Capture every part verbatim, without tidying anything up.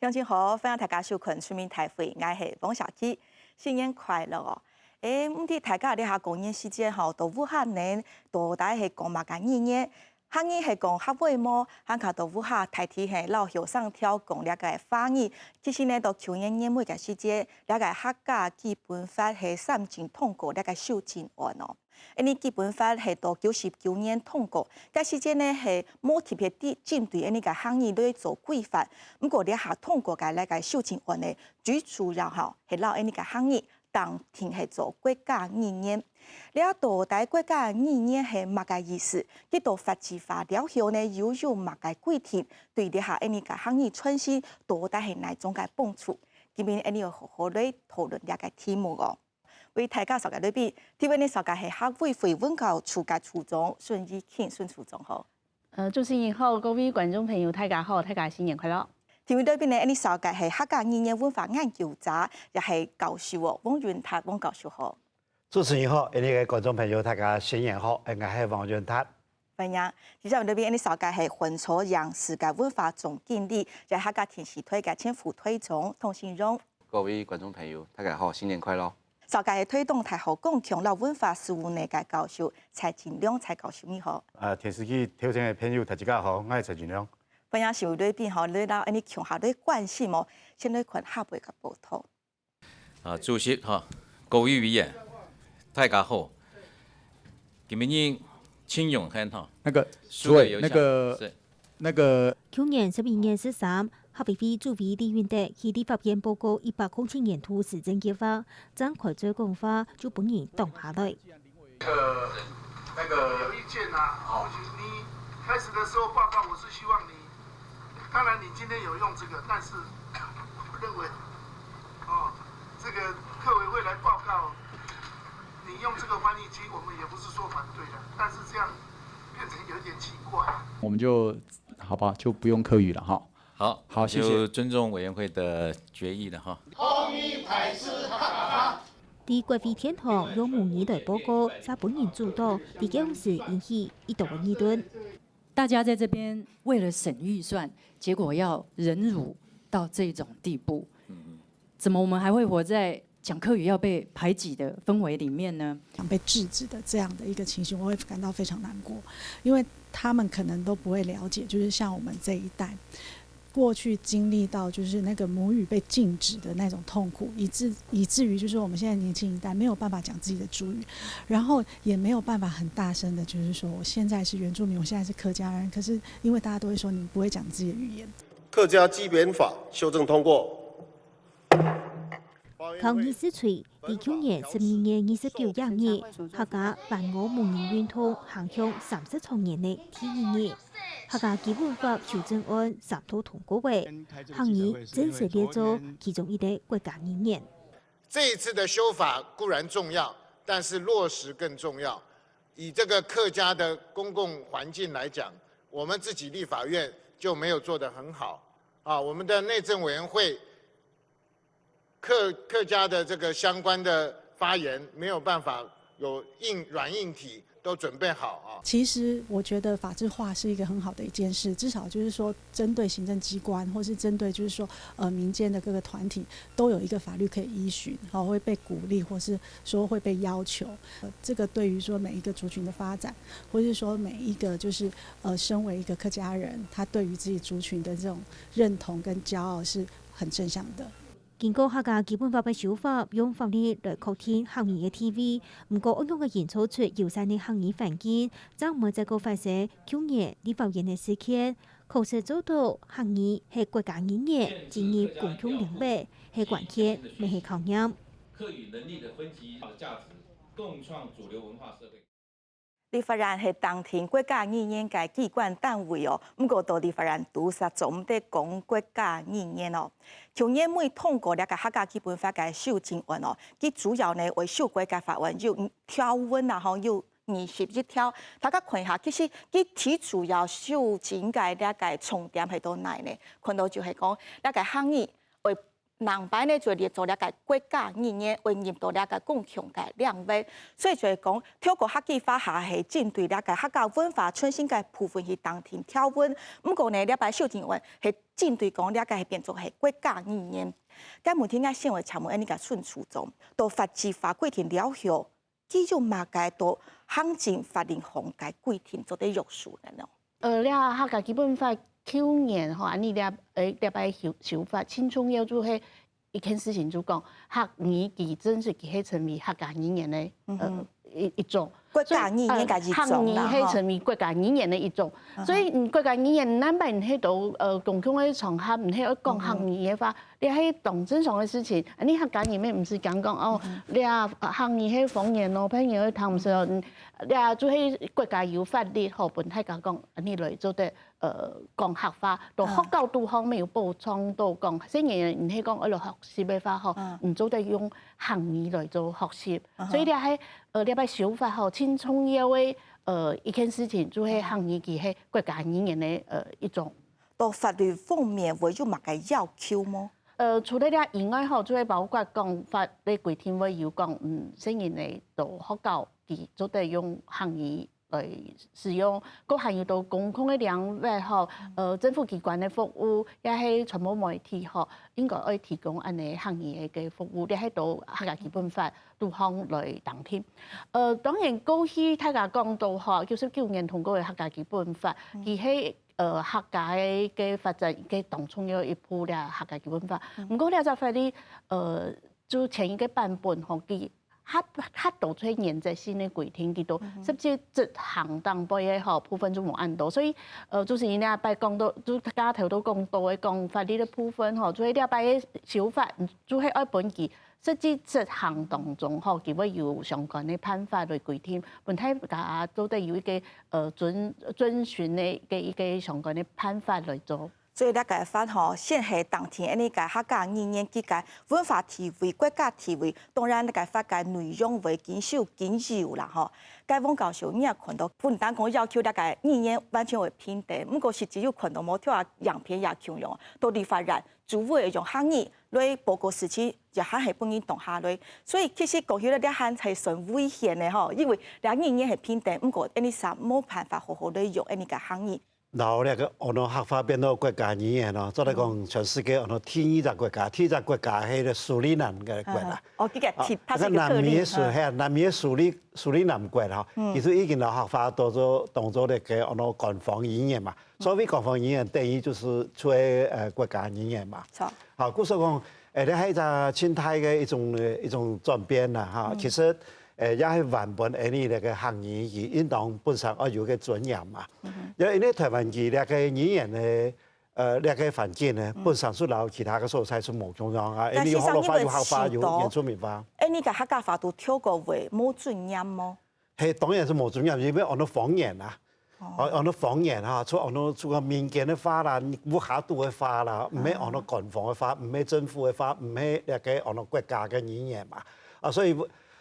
鄉親好，歡迎大家收看《全民大會》，𠊎係汪小琪，新年快樂哦！誒，毋知大家這下過年時節吼，在屋下呢，到底係講麼个語言？客語係講客話無？還較在屋下大體係摎後生條講這个華語。其實呢，到舊年年尾个時節，這个客家基本法係三讀通過這个修正案哦。 𫣆俚基本法係在九十九年通過，該時節呢係無特別地針對𫣆俚个客語來做規範。毋過這下通過个這个修正案呢，最主要吼係摎𫣆俚个客語當定係做國家語言。這到底國家語言係麼个意思？佢到法制化了後呢，又有麼个規定？對這下𫣆俚个客語傳承到底係哪種个幫助？今晡日𫣆俚愛好好來討論這个題目哦。 為大家紹介來賓，第一位呢紹介係客委會文教處个處長孫怡慶，孫處長好。呃，主持人好，各位觀眾朋友，大家好，大家新年快樂。第二位來賓呢，𫣆俚紹介係客家語言文化研究者，也係教授哦，黃雲達黃教授好。主持人好，𫣆俚个觀眾朋友，大家新年好，𠊎係黃雲達。 歡迎。第三位來賓，𫣆俚紹介係雲彩影視个文化總經理，也係客家電視台个前副台長湯信榮。各位觀眾朋友，大家好，新年快樂！紹介係台東大學公共摎文化事務系个教授蔡進良，蔡教授你好。啊，電視機頭前个朋友，大家好，𠊎係蔡進良。歡迎三位來賓吼，來到𫣆俚共下來關心哦，先來看下背个報導。 啊，主席哈，各位委員，大家好。今晡日盡榮幸哈，那个除了有那个是那个舊年十一月十三，客委會主委李雲德去立法院報告一百空七年度施政計畫，正開嘴講話就分人擋下來。呃，那个有意见啊，或许你开始的时候报告，我是希望你，当然你今天有用这个，但是我认为，哦，这个客委会来报告，你用这个翻译机，我们也不是说反对的，但是这样变成有点奇怪。我们就好吧，就不用客语了哈。好，好谢谢就尊重委员会的决议了哈。在國會天堂用母語來報告，煞分人阻擋，在該時引起一大个議論。大家在這邊為了省預算，結果要忍辱到這種地步，怎麼我們還會活在講客語要被排擠的氛圍裡面呢？被制止的這樣的一個情形，我會感到非常難過，因為他們可能都不會了解，就是像我們這一代。過去經歷到就是那個母語被禁止的那種痛苦，以至以至於就是我們現在年輕一代沒有辦法講自己的族語，然後也沒有辦法很大聲的，就是說我現在是原住民，我現在是客家人，可是因為大家都會說你不會講自己的語言。客家基本法修正通過。抗議示威在舊年十二月二十九日，客家還我母語運動行向三十週年个第二日，客家基本法修正案三讀通過个，客語正式列做其中一個國家語言。這一次的修法固然重要，但是落實更重要。以這個客家的公共環境來講，我們自己立法院就沒有做得很好啊。我們的內政委員會 客客家的這個相關的發言沒有辦法有硬軟硬體都準備好啊。其實我覺得法制化是一個很好的一件事，至少就是說針對行政機關，或是針對就是說呃民間的各個團體，都有一個法律可以依循，好，會被鼓勵，或是說會被要求。呃，這個對於說每一個族群的發展，或是說每一個就是呃身為一個客家人，他對於自己族群的這種認同跟驕傲是很正向的。 經過客家基本法个修法，用法律來確定客語个地位。毋過，恁樣个營造出友善个客語環境，正毋會再過發生舊年立法院个事件。確實做到客語係國家語言，進入公共領域，係關鍵，乜係考驗。客語能力的分級的價值，共創主流文化社會。 立法院係當定國家語言个機關單位哦，毋過到立法院都煞做毋得講國家語言哦。舊年尾通過這個客家基本法个修正案哦，佢主要呢會修改个法案有條文啊吼，有二十一條。大家看一下，其實佢最主要修正个這個重點係到哪呢？看到就係講，這個客語會南北呢就列做這个國家語言，會入到這个公共个領域。所以就係講，透過客語化下係針對這个客家文化傳承个部分去當庭條文。毋過呢，這擺修正案係針對講這个係變做係國家語言。該問題𠊎先會請問恁呢个孫處長，到法制化規定了後， 佢有麼个到行政法令項个規定做得約束个呢？呃，這客家基本法舊年吼，恁呢這，呃，這擺修，修法，盡重要就係一件事情就講，客語佢正式佢係成為客家語言个，呃，一，一種。國家語言个一種啦，所以，呃，客語係成為國家語言个一種。所以，嗯，國家語言，咱本係到，呃，公共个場合，毋係愛講客語个話， 這係當正常个事情。恁呢客家人乜毋使驚講，哦，這客語係方言咯，別人會聽毋識哦。嗯，這就係國家有法律吼，分大家講，恁呢來做得，呃，講客話。到學校肚項乜有保障到講，細人毋係講愛來學習个話吼，毋做得用客語來做學習。所以這係，呃，這擺修法吼，盡重要个，呃，一件事情，就係客語佢係國家語言个，呃，一種。 到法律方面會有麼个要求無？呃，除了這以外吼，就會包括講法律規定會有講，嗯，細人仔到學校佢做得用客語來使用，過還有到公共个領域吼，呃，政府機關个服務，也係傳播媒體吼，應該愛提供恁呢客語个服務，這係到客家基本法肚項來當定。呃，當然過去大家講到吼，九十九年通過个客家基本法，佢係 呃，客家个，个發展个當重要一步了，客家基本法。毋過這隻法律，呃，就前一个版本吼，佢較，較多出現原則性个規定，佢都實際執行當中个吼，部分就無恁多。所以，呃，就是你這擺講到，就大家頭都講到个講法律个部分吼，所以這擺个修法，就係愛分佢 實際執行當中吼，佢會有相關个辦法來規定，分大家做得有一个，呃，遵，遵循个一个，一个相關个辦法來做。所以這个法吼，先係當定恁呢个客家語言佢个文化地位、國家地位，當然這个法个內容會謹守謹要啦吼。該王教授，你也看到，毋單講要求這个語言完全會平等，毋過實際有看到無，像影片也共樣，到立法院 就會用客語來報告事情，也還係分人擋下來。所以其實講起來，這還係算危險个吼，因為這語言係平等，毋過恁呢煞無辦法好好來用恁呢个客語。然後這个安到客話變到國家語言咯，做得講全世界安到第二隻國家，第一隻國家係个蘇里南个國啦。哦，這个啊，第，它是一个特例，該南美个蘇，嗯。係啊，南美个蘇里，蘇里南國吼，嗯。其實已經摎客話當做，當做那个安到官方語言嘛。 所謂官方語言等於就係，呃，國家語言嘛。著。好，故所講，呃，這係一隻盡大个一種，呃，一種轉變啦，哈。嗯。其實，呃，也係原本恁呢个客語佢應當本身愛有个尊嚴嘛。嗯哼。因為台灣佢這个語言呢，呃，這个環境呢，嗯。本身係摎其他个所在係無共樣啊。但係因為學老話有客話，有原住民話。哎，你个客家話都跳過話，無尊嚴無？ 係，當然係無尊嚴，因為安到方言啊。哦。哦，安到方言啊，就安到，就講民間个話啦，屋下肚个話啦，毋係安到官方个話，毋係政府个話，毋係那个安到國家个語言嘛。啊，所以，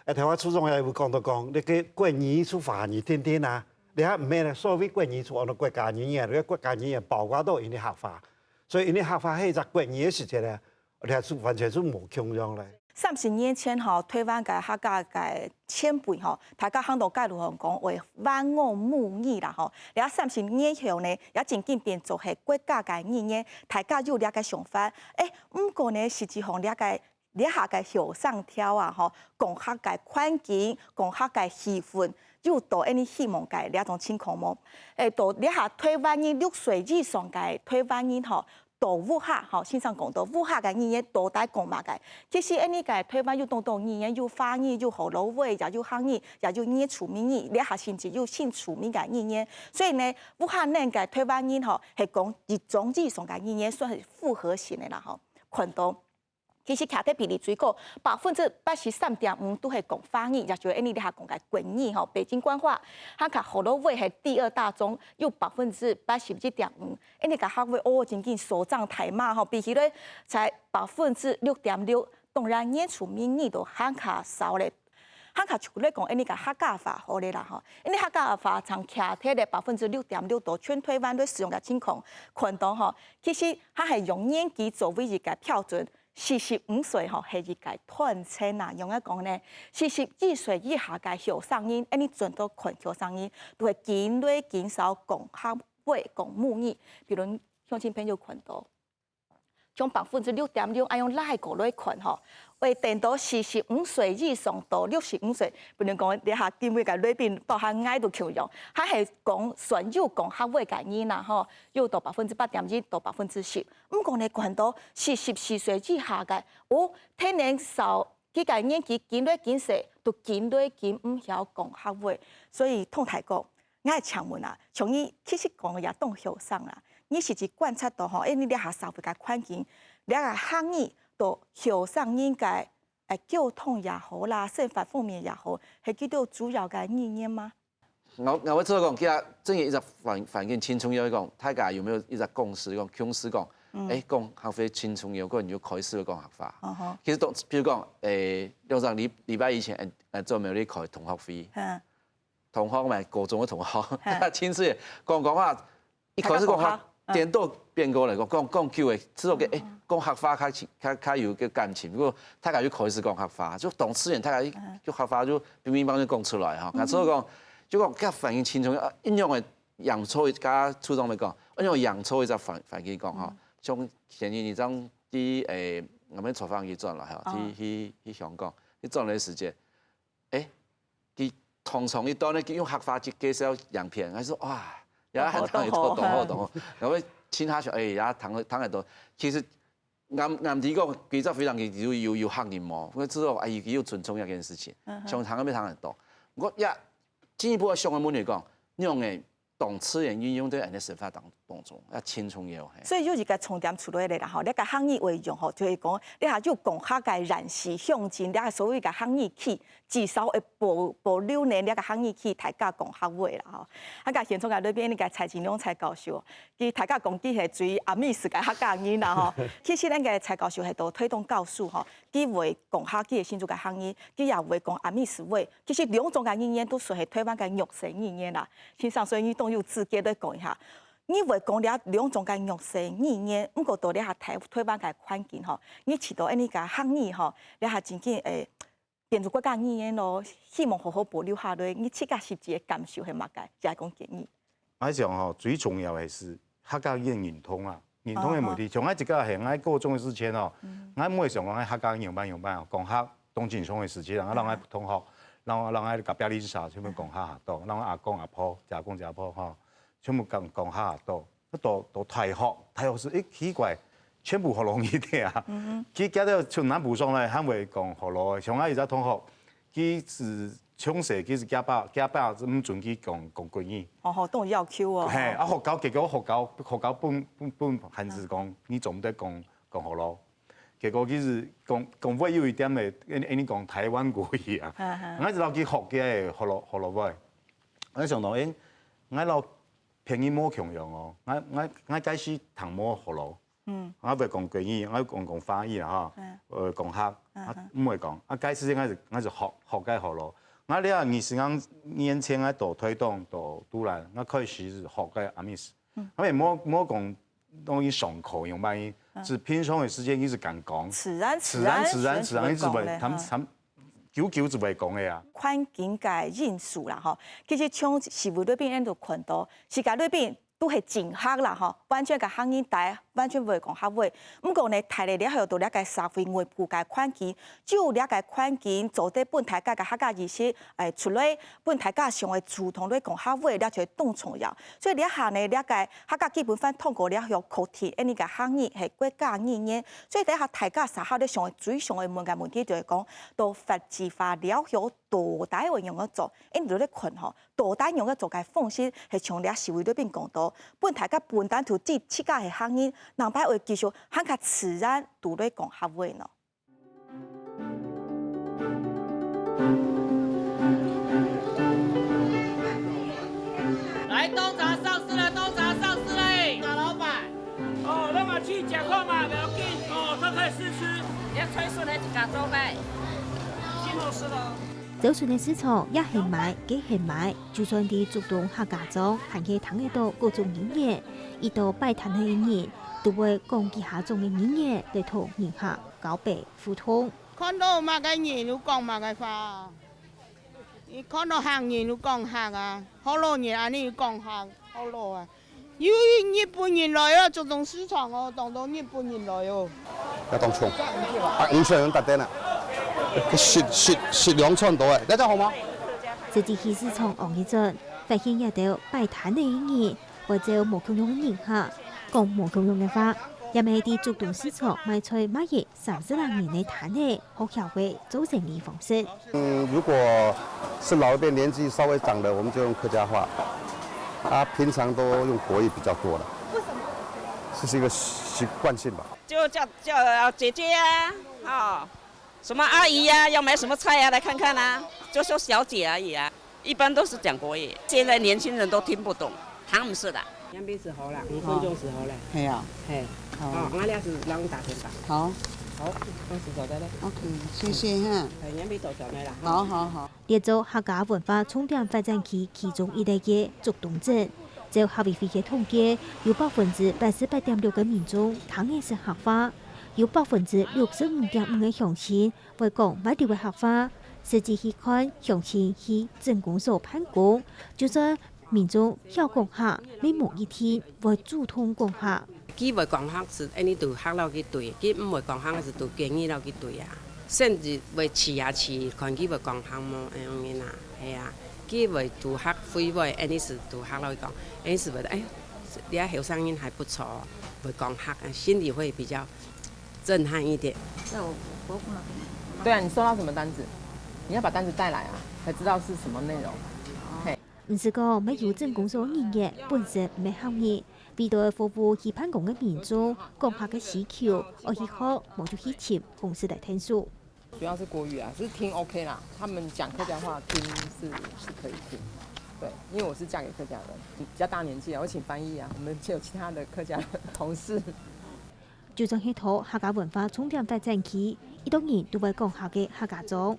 呃，頭下處長也有講到講，那个國語就華語定定啊，你看毋係呢，所謂國語就安到國家語言，那个國家語言包括到𠊎俚客話，所以𠊎俚客話係一隻國語个時節呢， 這就完全就無共樣咧。三十年前吼，台灣个客家个前輩吼，大家行到街路項講話，萬我母語啦吼。這三十年後呢，也正經變做係國家个語言，大家有這个想法。誒，毋過呢，實際上這个，這下个後生條啊吼，講客个環境，講客个氣氛，有到恁呢希望个這種情況無？誒，到這下台灣人六歲以上个台灣人吼， 到屋下，吼，先生講到屋下个語言到底講麼个？其實，恁呢个台灣有當多語言，有華語，有學老話，也有客語，也有原住民語，這下甚至有新住民个語言。所以呢，屋下恁个台灣人，吼，係講一種以上个語言，算係複合型个啦，吼。看到，其實徛在比例最高，百分之八十三點五都係講華語，也就係恁呢這下講个國語，吼，北京官話。還較學老話係第二大宗，有百分之八十一點五。 恁呢个客話哦，正經所長大馬吼，比起來才百分之六點六，當然原住民語都還較少咧。還較出來講，恁呢个客家話好咧啦吼，恁呢客家話正徛在咧百分之六點六到全台灣咧使用个情況，看到吼，其實還係用年紀作為一个標準，四十五歲吼，係一個斷層啊，仰仔講呢？四十一歲以下个後生人，恁呢轉到看後生人，都係緊來緊少講客話、講母語。比如鄉親朋友看到，從百分之六點六，愛用拉過來看吼，會等到四十五歲以上到六十五歲，比如講這下今晡个來賓，包含𠊎都共樣，還係講算有講客話个人啦吼，有到百分之八點一到百分之十。毋過呢，看到四十四歲以下个，哦，天然少，佢个年紀緊來緊細，都緊來緊毋曉講客話。所以，通大哥，𠊎請問啊，像你其實講也當後生啦，你實際觀察到吼，誒，你這下社會个環境，這个客語到後生人个，誒，溝通也好啦，生活方面也好，係佢兜主要个語言嗎？ 𠊎，𠊎會做講，其實真个一隻環，環境盡重要，講大家有沒有一隻共識，講共識講，誒，講客話盡重要，个人就開始會講客話。其實當，比如講，誒，兩三禮，禮拜以前，誒，誒，做苗栗開同學會，同學嘛，高中个同學，盡時講講話，一開始講客，顛倒變過來講，講，講久个，知道个，誒，講客話較親，較，較有个感情。不過大家就開始講客話，就當自然，大家就客話就乒乒乓乓講出來吼。𠊎所以講，就講，該反應盡重要，啊，一樣个 營造一，剛剛處長也講，因為營造一隻環，環境講吼，像前幾日張第，誒，𠊎等採訪佢轉來吼，去，去，去香港，去轉來个時節，誒，佢通常一到呢，佢用客話去介紹影片，佢說哇，也很聽得懂，當好，當好。然後其他想，誒，也聽，聽得懂。其實 𠊎，𠊎毋知講，佢隻非常有，有，有客人無？我知道，啊，佢有尊重這件事情，想聽个乜聽得到。毋過也進一步想个問題講，你用个當自然運用在恁个生活當，當中，也盡重要，嘿。所以有一個重點出來咧啦吼，這個客語會用吼，就係講，這下有講客个人士鄉親，這個所謂个客語區，至少會保，保留呢，這個客語區大家講客話啦吼。啊，該現場个來賓，該蔡金良蔡教授， 佢大家講佢係最Amis个客家人啦吼。其實咱个蔡教授係做推動教師吼，佢會講客，佢个新竹个客語，佢也會講Amis話。其實兩種个語言都算係台灣个弱勢語言啦。先生，所以你當有資格來講一下。你會講這兩種个弱勢語言，毋過到這下台，台灣个環境吼，你試著恁呢个客語吼，這下真緊誒， 變做國家語言咯，希望好好保留下來。你自家實際个感受係麼个？也係講建議。𠊎想吼，最重要个係客家語言認同啊，認同个問題。像𠊎自家係𠊎高中个時節吼，𠊎毋會想講𠊎客家語仰般仰般哦，講客當正常个事情，然後讓𠊎同學，讓，讓𠊎隔壁鄰舍全部講客下到，讓𠊎阿公阿婆、姐公姐婆吼，全部講，講客下到。 到，到大學，大學係，誒，奇怪，全部學老語个啊。佢，佢到出南部上來，還會講學老个。像𠊎有隻同學，佢係從細佢係佢爸，佢爸毋准佢講，講國語。哦吼，當有要求哦。嘿，啊，學校，結果學校，學校分，分，分限制講，你做毋得講，講學老。結果佢係講，講話有一點仔，恁，恁講台灣國語啊。𠊎一直到佢學个學老，學老話。𠊎想到，誒，𠊎老 別人無共樣哦。𠊎，𠊎，𠊎該時聽無學老，嗯，𠊎會講國語，𠊎講，講華語啦吼，嗯，呃，講客，啊，嗯哼，毋會講。啊，該時𠊎係，𠊎係學，學該學老。𠊎這二十年前𠊎到台東，到都蘭，𠊎開始係學該Amis。嗯，𠊎也無，無講，當然上課用乜，嗯，係平常个時間一直敢講，自然，自然，自然，自然，自然，一直會，自然講个，佢，嗯，佢久久就會講个啊。環境个因素啦吼，其實從社會裡面𠊎都看到，世界裡面 都係真客啦吼，完全个客人帶，完全毋會講客話。毋過呢，大家了後到這個社會外部个環境，只有這個環境做得分大家个客家意識，誒，出來，分大家想愛主動來講客話，這就當重要。所以這下呢，這個客家基本法通過了後，確定恁呢个客語係國家語言。所以這下大家社會咧想愛最想愛問个問題就係講，到法制化了後，到底愛仰般做？恁你就咧看吼， 到底仰般做个方式，係像這社會裡面講到，分大家本身就知自家係客人，人排會繼續還較自然都來講客話呢？來，東茶上市了，東茶上市嘞！大老闆，哦，讓我去講話嘛，不要緊，哦，都可以試吃。你要炊水來自家做呗。先好吃了。到脣个市場也係買，該係買，就算在竹東客家庄，還係聽得到各種語言。一到擺攤个人，都會講幾下種个語言來同人客交陪互動。看到麼个人就講麼个話，你看到客人就講客啊，學老人恁呢就講客，學老啊。 有日本人來哦，竹東市場哦，當多日本人來哦。要當重，百五千人打單啊，十十十兩千多哎，大家好嗎？實際去市場望一轉，發現這兜擺攤个人，會招無共樣个人客，講無共樣个話，也毋係在竹東市場賣菜賣个三十零年个攤仔，學曉會做生理方式。 嗯，如果是老一輩年紀稍微長的，我們就用客家話。啊，平常都用國語比較多了。為什麼？這是一個習慣性吧。就叫叫姐姐啊，哦，什麼阿姨呀、要買什麼菜呀、來看看啊，就說小姐而已啊。一般都是講國語，現在年輕人都聽不懂，聽毋識啦。兩杯水好啦，五分鐘水好了。係啊。係，好。好，𠊎這係讓打電話。好。好，開始走的嘞。OK，謝謝哈。係，兩杯走走的啦。好好好。 列做客家文化重點發展區其中一个个竹東鎮，照客委會个統計，有百分之八十八點六个民眾聽得識客話，有百分之六十五點五个鄉親會講會曉个客話。實際去看，鄉親去鎮公所辦公，就算民眾曉講客，乜無一定會主動講客。 佢會講客係，恁呢就學落去對；佢毋會講客係，就建議落去對啊。甚至會試啊試，看佢會講客無，恁樣啊，係啊。佢會就學會話，恁呢係就學落去講，恁呢係會，哎，這後生人還不錯哦，會講客，心裡會比較震撼一點。對啊，你收到什麼單子？你要把單子帶來啊，才知道是什麼內容。嘿。毋使講，乜有鎮公所人員本身毋係客人， 為著服務去辦公个民眾，講客个需求，愛去學，無就去尋公司來𢯭手。主要是國語啊，是聽OK啦，他們講客家話聽是是可以聽。對，因為我是嫁給客家人，比較大年紀啊，我請翻譯啊，我們就有其他的客家同事。就算係在客家文化重點發展區，一到人都會講客个客家庄，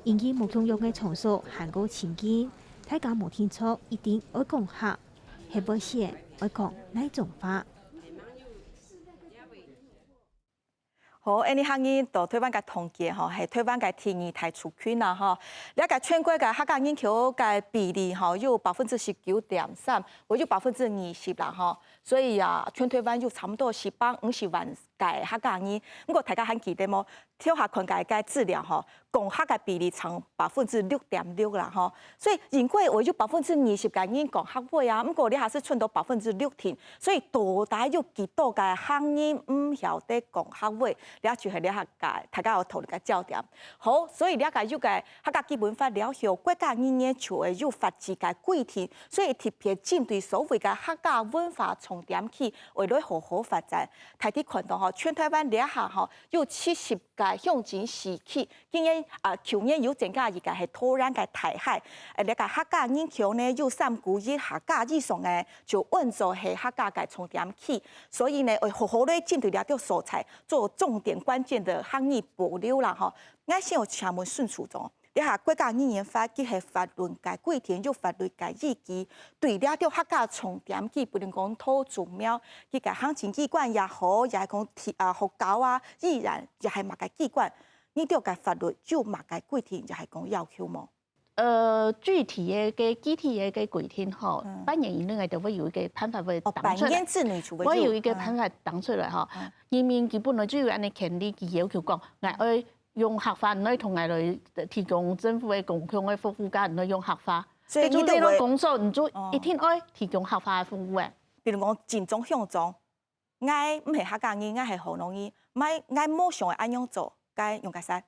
因為無共樣个場所還過情境，大家無定著一定愛講客， 係會選愛講哪種話。好，恁呢客人到臺灣个統計吼，係臺灣个第二大族群啦吼。這个全國个客家人口个比例吼，有百分之十九點三，會有百分之二十啦吼。所以啊，全臺灣有差毋多四百五十萬个客家人。毋過大家還記得無？ 頭下看个个資料吼，講客个比例差百分之六點六啦吼。所以應該會有百分之二十个人講客話啊，毋過這下係伸到百分之六定，所以到底有幾多个客人毋曉得講客話，這就係這下个大家愛討論个焦點。好，所以這个有个客家基本法了後，國家語言就會有法制个規定，所以特別針對所謂个客家文化重點區，會來好好發展。大體看到吼，全臺灣這下吼， 有七十个鄉鎮市區，今年啊，舊年有增加一个係桃園个大溪。呃，這个客家人口呢，有三分之一客家以上个，就安做係客家个重點區。所以呢，愛好好來針對這兜所在做重點關鍵个客語保留啦吼。𠊎想請問孫處長， 這下國家語言法佢係法律个規定，有法律个依據，對這兜客家重點區，比如講桃竹苗，佢个行政機關也好，也係講地啊學校啊、醫院，也係麼个機關，你兜个法律有麼个規定，也係講要求無？呃，具體个个具體个个規定吼，嗯。半年以內就會有一个辦法會哦，當出來。半年之內就會有。會有一个辦法當出來吼。嗯。人民基本上就有恁呢權利，佢要求講，𠊎愛 用客話，你愛同𠊎來提供政府个公共个服務，該你愛用客話。所以你就會，該就係講說，你就一定愛提供客話个服務个。哦。比如講，警鐘、鄉長，𠊎毋係客家人，𠊎係河洛人，𠊎，𠊎無想愛恁樣做，該用該使？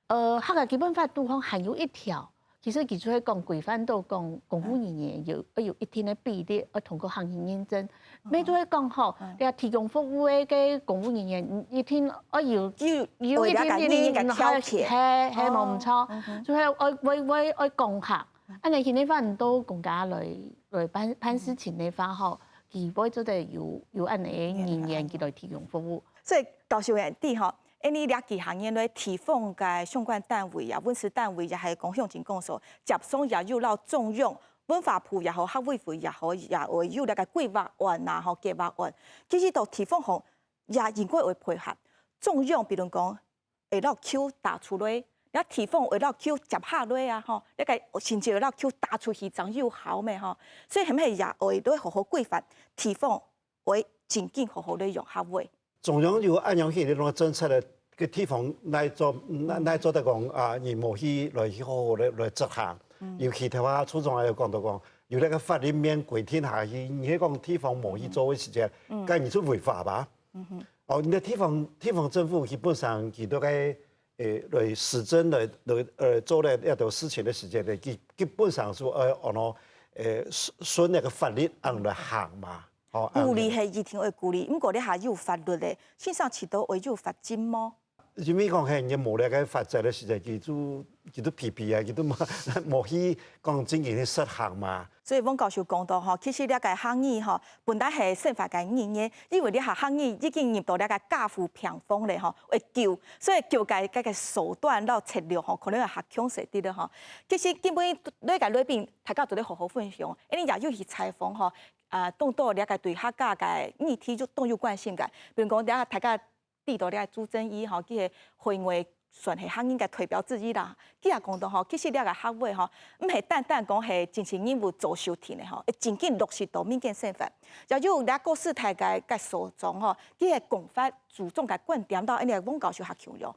呃，客家基本法肚項還有一條，其實佢就係講規範到講公務人員有，愛有一定个比例，愛通過客語認證。 嗯。乜就係講吼，嗯。這提供服務个个公務人員，一定愛有，有，有一定个，有這个語言个條件。係，係，無毋著。哦，嗯哼。就係愛，愛，愛，愛講客。嗯。恁呢，佢个話，你到公家來，來辦，辦事情个話吼，佢會做得有，有恁呢个人員，佢來提供服務。所以，教授兄弟吼，恁呢這幾下年來地方个相關單位啊、文史單位也係講鄉鎮公所，接上也有摎中央文化部也好、客委會也好，也會有這个規劃案啊、吼計劃案。其實到地方吼，也應該會配合中央，比如講會摎球打出來，也地方會摎球接下來啊，吼，這个甚至會摎球打出去正有效咩吼。所以係毋係也會來好好規範地方 會真緊好好來用客話。中央有恁樣个一種政策个，个地方來做，來，來做得講啊，你無去來去好好來，來執行。尤其頭下處長也有講到講，有那个法律面規定下去，你係講地方無去做个時間，該你就違法吧？哦，你个地方，地方政府基本上佢都該，誒，來施政來，來，呃，做了這種事情个時間呢，基，基本上係，呃，按照，呃，順，順那个法律恁來行嘛。 哦，鼓勵係一定會鼓勵，毋過這下有法律咧，先生知道會有罰金無？因為講係，你無這个罰則个時節，佢就，佢就皮皮啊，佢就無，無去講真正个實行嘛。所以汪教授講到吼，其實這个客語吼，本來係生活个語言，因為這下客語已經入到這个教育平方咧吼，會救，所以救个，个，个手段摎策略吼，可能會較強勢啲咧吼。其實今晡日來个來賓，大家做得好好分享，因為也有去採訪吼， 啊，當多這个對客家个議題就當有關心个，比如講，這下大家知道這个朱振一吼，佢係海外算係客人个代表之一啦。佢也講到吼，其實這个客話吼，毋係單單講係政治人物做手段个吼，會真正落實到民間生活。也有這个時代个，个首長吼，佢个講法、主張个觀點，摎恁呢个汪教授較共樣。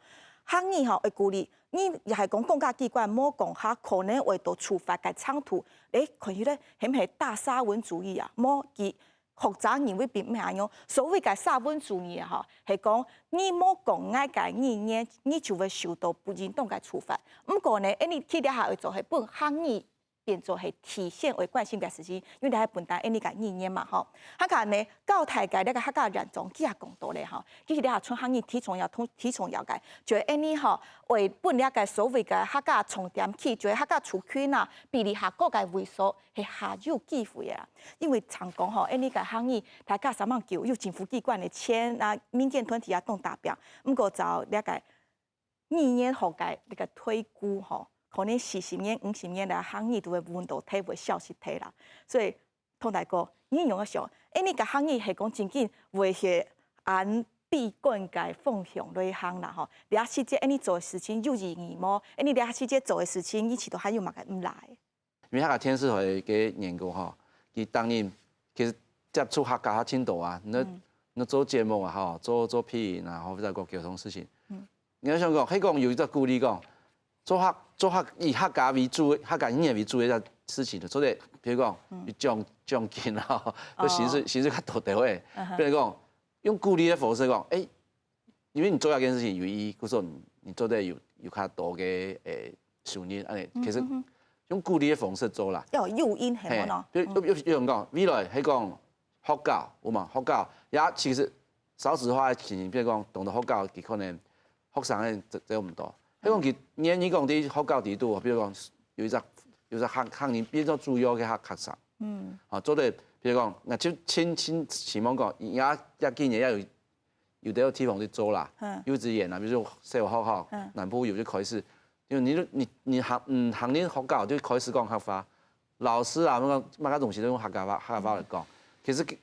客語吼，會鼓勵，你也係講公家機關無講下，可能會到處罰个程度。誒，看起來係毋係大沙文主義啊？無，佢 學者認為並毋係恁樣。所謂个沙文主義啊，吼，係講你無講𠊎个語言，你就會受到不應當个處罰。毋過呢，恁呢佢這下愛做係分客語變做係體現愛關心个事情，因為這係本來恁呢个語言嘛，吼。客家呢，教大个這个客家院長佢也講到咧，吼，其實這下賰客語忒重要，忒，忒重要个，就係恁呢，吼，會分這个所謂个客家重點區，就係客家族群啊，比例較高个位所， 係較有機會个啦。因為常講吼，恁呢个客語，大家三萬九有政府機關个錢啊，民間團體也當打拚，毋過照這个語言學个這个推估吼，可能四十年、五十年來，客語都會溫度忒會消失忒啦。所以，唐大哥，你仰仔想，恁呢个客語係講真正會係恁悲觀个方向來行啦吼？這時節恁呢做个事情有意義無？恁呢這時節做个事情，你試著還有麼个毋罅？ 因為客家電視台个員工吼，佢當然其實接觸客家較盡多啊，你，你做節目啊吼，做，做配音啊，或者講溝通事情。你愛想講，係講有一隻鼓勵講，做客，做客以客家為主，客家語言為主个事情，做得，比如講，有獎，獎金啊，有薪水，薪水較多个位。比如講，用鼓勵个方式講，誒， 因為你做這件事情有意義，故所你，你做得有，有較多个，誒，收入，恁呢。其實用鼓勵个方式做啦。要有誘因，係無喏？比如，比如，比如講，未來係講學校，有無？學校，也其實少子化个情形，比如講，當多學校，佢可能學生个只，只有毋多。係講佢願意講佇學校裡肚，比如講有一隻，有一隻學，學生變做主要个學，學生。嗯。啊，做得，比如講，𠊎就盡，盡希望講，也，也今年也有 有个地方去做啦，幼稚園啊，比如說小學吼，南部有就開始，因為你，你，你行，嗯，行人學校就開始講客話，老師啊，麼个，麼个東西都用客家話，客家話來講。其實，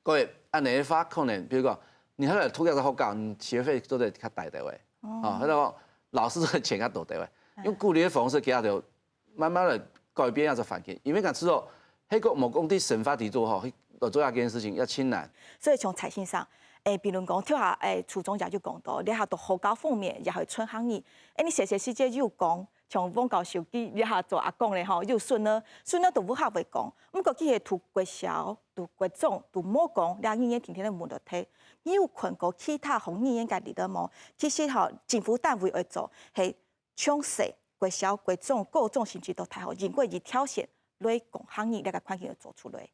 各位，恁呢个話，可能，比如講，你後來讀這个學校，你學費做得較低个喂，哦，那個老師个錢較多个喂，用鼓勵个方式，佢就 慢慢來改變這个環境，因為𠊎知道，係講無講對生活裡肚吼，去來做這件事情也盡難。所以像蔡先生，誒，比如講，頭下，誒，處長也有講到，這下到學校方面也會賰客語。誒，你細細時節有講，像汪教授佢這下做阿公咧吼，有孫仔，孫仔都毋較會講，毋過佢係讀國小、讀國中，都無講，這語言定定个問題。你有看過其他學語言个例仔無？其實吼，政府單位愛做，係 從細，國小、國中、高中，甚至到大學，應該一條線來講客語這个環境要做出來。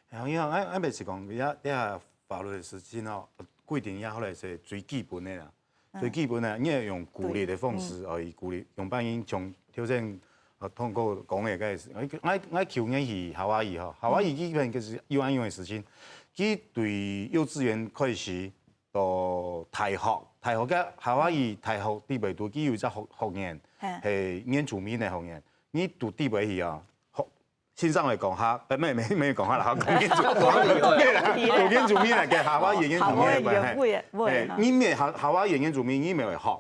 哎呀，你看，俺，俺每次講，這，這法律个事情哦，規定也後來係最基本个啦，最基本个，你要用鼓勵个方式，哦，以鼓勵，用辦法從頭先，呃，通過講个該，俺，俺舊年去夏威夷吼，夏威夷基本就是有恁樣个事情，佢對幼稚園開始到大學，大學个夏威夷大學底背肚，佢有一隻學學院，係原住民个學院。你讀底背去啊，學先生會講客，毋毋毋講客啦，講原住民，講原住民來个夏威夷原住民个會，係，你毋係夏夏威夷原住民，你毋會學。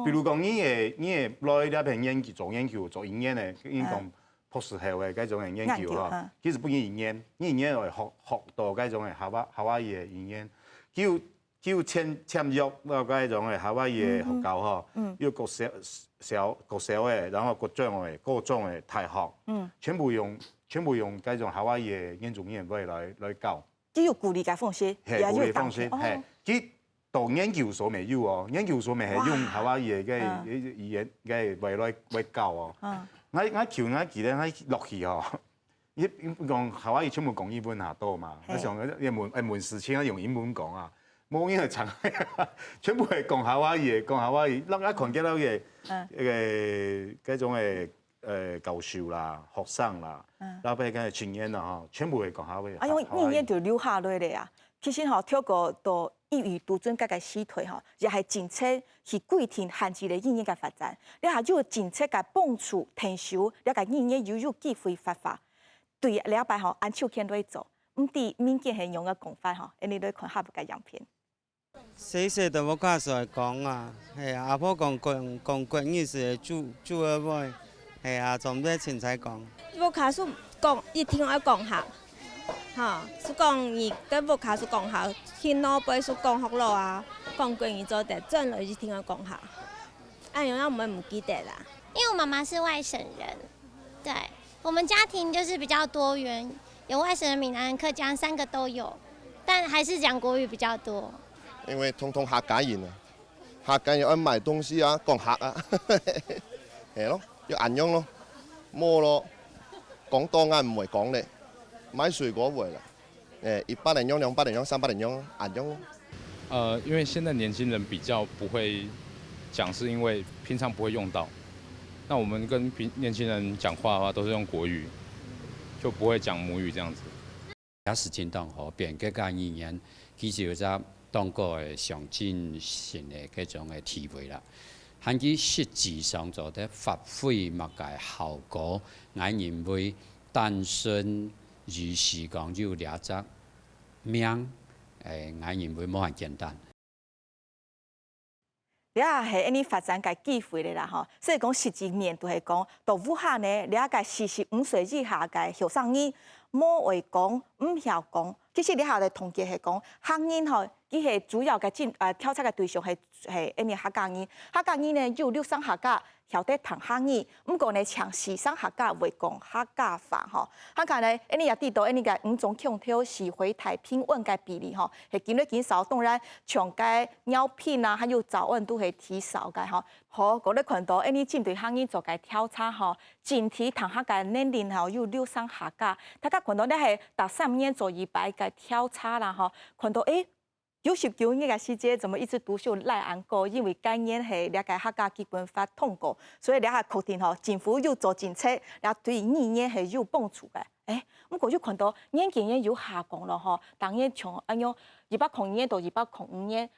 比如講，你係你係來這片研究做研究做語言个，你講博士後个該種个研究哈，其實毋係語言，你語言會學學到該種个夏威夏威夷个語言，佢有佢有簽簽約到該種个夏威夷个學校哈，有國小小國小个，然後國中个、高中个、大學，全部用全部用該種夏威夷个原住民話來來教。 佢有鼓勵个方式，係，也有鼓勵方式，係。佢到研究所乜有哦，研究所乜係用夏威夷个个語言个話來來教哦。𠊎𠊎求𠊎記得𠊎落去哦，你你講夏威夷全部講英文下多嘛，𠊎想要問要問事情要用英文講啊，無人會講，全部係講夏威夷，講夏威夷，讓𠊎看見到个个該種个 呃，教授啦、學生啦，老闆个青年啦，吼，全部會講夏威夷。啊，因為語言就留下來了啊。其實吼，透過到英語讀專該个時代吼，也係政策去規定限制了語言个發展，這下就有政策个幫助，𢯭手這个語言又有機會發揮。對這擺吼，恁手牽來做，毋知民間係仰个講法吼，恁呢來看下部个影片。 細細在屋下時會講啊，係啊，阿婆講講講國語時煮煮个話，係啊，做毋得清采講。屋下係講一定愛講客，吼，係講你个屋下係講客，去外背係講學老啊，講國語做得，轉來一定愛講客。恁樣毋會毋記得啦。因為我媽媽是外省人，對，我們家庭就是比較多元，有外省人、閩南人、客家三個都有，但還是講國語比較多。因為通通客家人啊，客家人愛買東西啊，講客啊，係咯，就恁樣咯，無咯，講到𠊎毋會講咧，買水果會啦。 誒，一百零用、兩百零用、三百零用，恁樣。呃，因為現在年輕人比較不會講，是因為平常不會用到。那我們跟平年輕人講話的話，都是用國語，就不會講母語這樣子。也係真當好，變个个語言，其實有隻當高个象徵性个該種个地位啦。還佢實際上做得發揮麼个效果，𠊎認為單純 於是講有這隻名，誒，𠊎認為無恁簡單。這係恁呢發展个機會了啦吼，所以講實際面就係講，到屋下呢，這个四十五歲以下个後生人，無會講，毋曉講。其實這下个統計係講，客人吼，佢係主要个進，呃，調查个對象係，係恁呢客家人。客家人呢，有六成客家 曉得談客語，毋過呢，淨四成客家會講客家話吼。客家呢，恁呢也知道，恁呢个五種腔調係回台平安个比例吼，係緊來緊少。當然，像該饒平啊，還有詔安都係提少个吼。好，過來看到，恁呢針對客語做个調查吼，整體談客个能力吼，有六成客家。大家看到呢，係逐三年做一擺个調查啦吼，看到，誒， 九十九年个時節，怎麼一直讀書來恁久？因為該年係這个客家基本法通過，所以這下確定吼，政府有做政策，這對語言係有幫助个。誒，毋過又看到年紀也有下降了吼，當然從恁樣一百空年到一百空五年，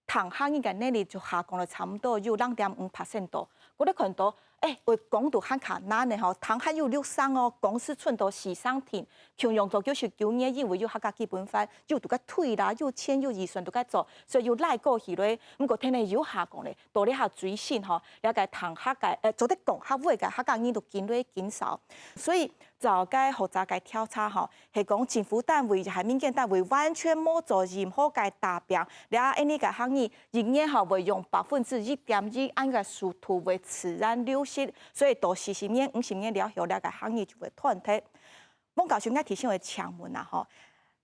談客語个能力就下降了差毋多有零點五percent多。過來看到 誒，會講到還較難个吼，談還有六成哦，講係賰到四成定。共樣做九十九年，因為有客家基本法，有在該推啦，有錢有預算在該做，所以有拉過去咧。毋過天天有下降咧，到這下最新吼，這个談客个，誒，做得講客話个客家人都緊來緊少。所以照該學者个調查吼，係講政府單位也係民間單位完全無做任何个打拚，這恁呢个客語 一年吼會用百分之一點一恁个速度會自然流失，所以到四十年、五十年了後，這个客語就會斷忒。汪教授，𠊎提醒个請問啊吼，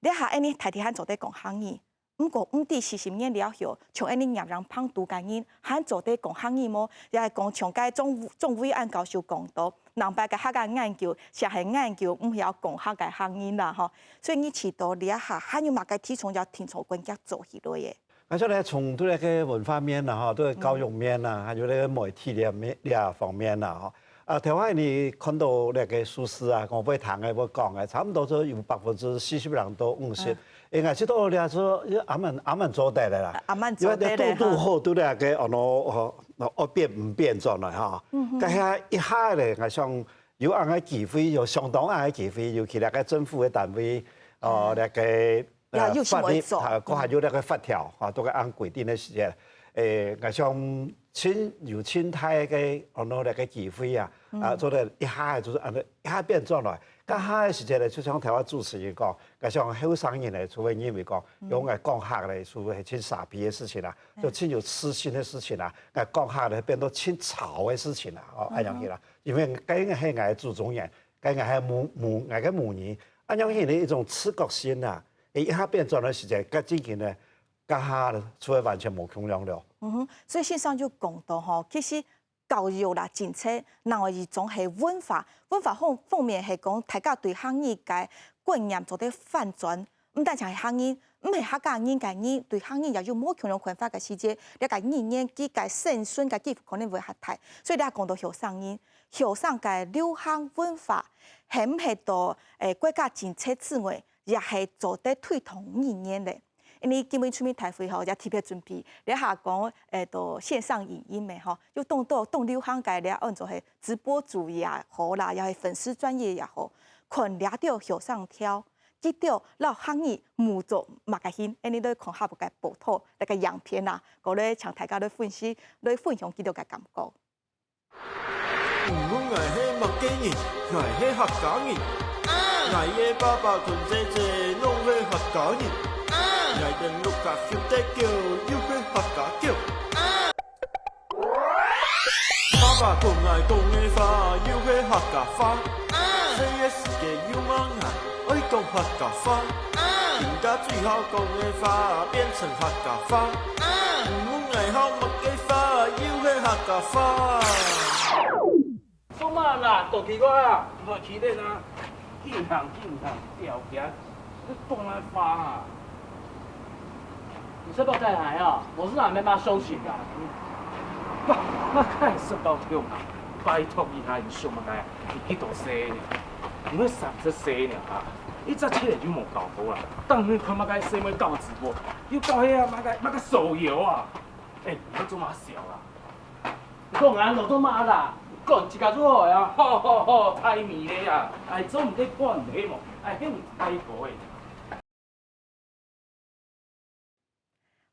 這下恁呢大體還做得講客語，毋過毋知四十年了後，像恁呢熱人幫助个人，還做得講客語無？也係講像該鍾鍾偉安教授講到，南北个客家研究，就係研究毋曉講客个客人啦吼。所以你知道這下還有麼个提倡要定著關鍵做起來个？ 𠊎想呢，從對這个文化面啦，吼，對教育面啦，還有這个媒體這面這方面啦，吼，啊，頭下你看到該个數字啊，𠊎會聽个、會講个，差毋多就有百分之四十零到五十。應該知道這就還蠻、還蠻做得个啦。還蠻做得个哈。因為堵堵好，堵這个哦，哦，哦，變毋變轉來哈。該下一下咧，𠊎想有恁个機會，有相當恁个機會，尤其這个政府个單位，哦，這个 呃，有法律，啊，還有這个法條，啊，都个按規定个時間，誒，𠊎想盡、有盡大个，安到這个機會啊，啊，做得一下就係安到一下變轉來。該下个時間呢，就像頭先主持人講，𠊎想後生人呢，就會認為講，用來講客呢，就係盡沙鼻个事情啦，就盡有私心个事情啦，𠊎講客呢，變到盡吵个事情啦，哦，恁樣去啦。因為該个係𠊎个祖宗人，該个係母、母、𠊎个母語，恁樣去呢一種自覺性啊， 誒，一下變轉个時間，該正經呢，該下就會完全無共樣了。嗯哼，所以先生就講到吼，其實教育啦、政策，另外一種係文化，文化方、方面係講，大家對客語个觀念做得翻轉，毋單淨係客語，毋係客家人个人對客語也有無共樣看法个時節，這个語言佢个生存个機會可能會較大。所以你也講到後生人，後生个流行文化，係毋係到，誒，國家政策之外， 也係做得推動語言咧。因為今晡日出面大會吼，也特別準備，這下講，誒，到線上影音个吼，又當多、當流行个，這安做係直播主也好啦，也係粉絲專頁也好，看這條後生條，佢兜摎客語無做麼个形，恁呢來看下部个報導，該个影片啊，過來請大家來分析、來分享佢兜个感覺。 毋論𠊎係麼个人，𠊎係客家人。𠊎个爸爸同姐姐攏係客家人。𠊎等六甲畜个狗，又係客家狗。爸爸同𠊎講个話，又係客家話。細个時節又罵𠊎， 愛講客家話。今下最好講个話變成客家話。毋論𠊎學麼个話，又係客家話。做麼啦？當奇怪啊！莫奇怪啊！緊行緊行，不要緊，你講个話啊！你是不是在哪啊？我是哪没嘛休息啊？那那看是到用啊！拜託你啊，你想麼个？你幾多歲呢？ 你會三十歲呢啊？一隻車就無搞過啊！當你看麼个細妹搞直播，又搞遐麼个麼个手遊啊！哎，你在做麼个笑啊？你講俺老做麼啦？講自家做好呀！吼吼吼，太迷了呀！哎，做毋得管你無？哎，還有太過哎。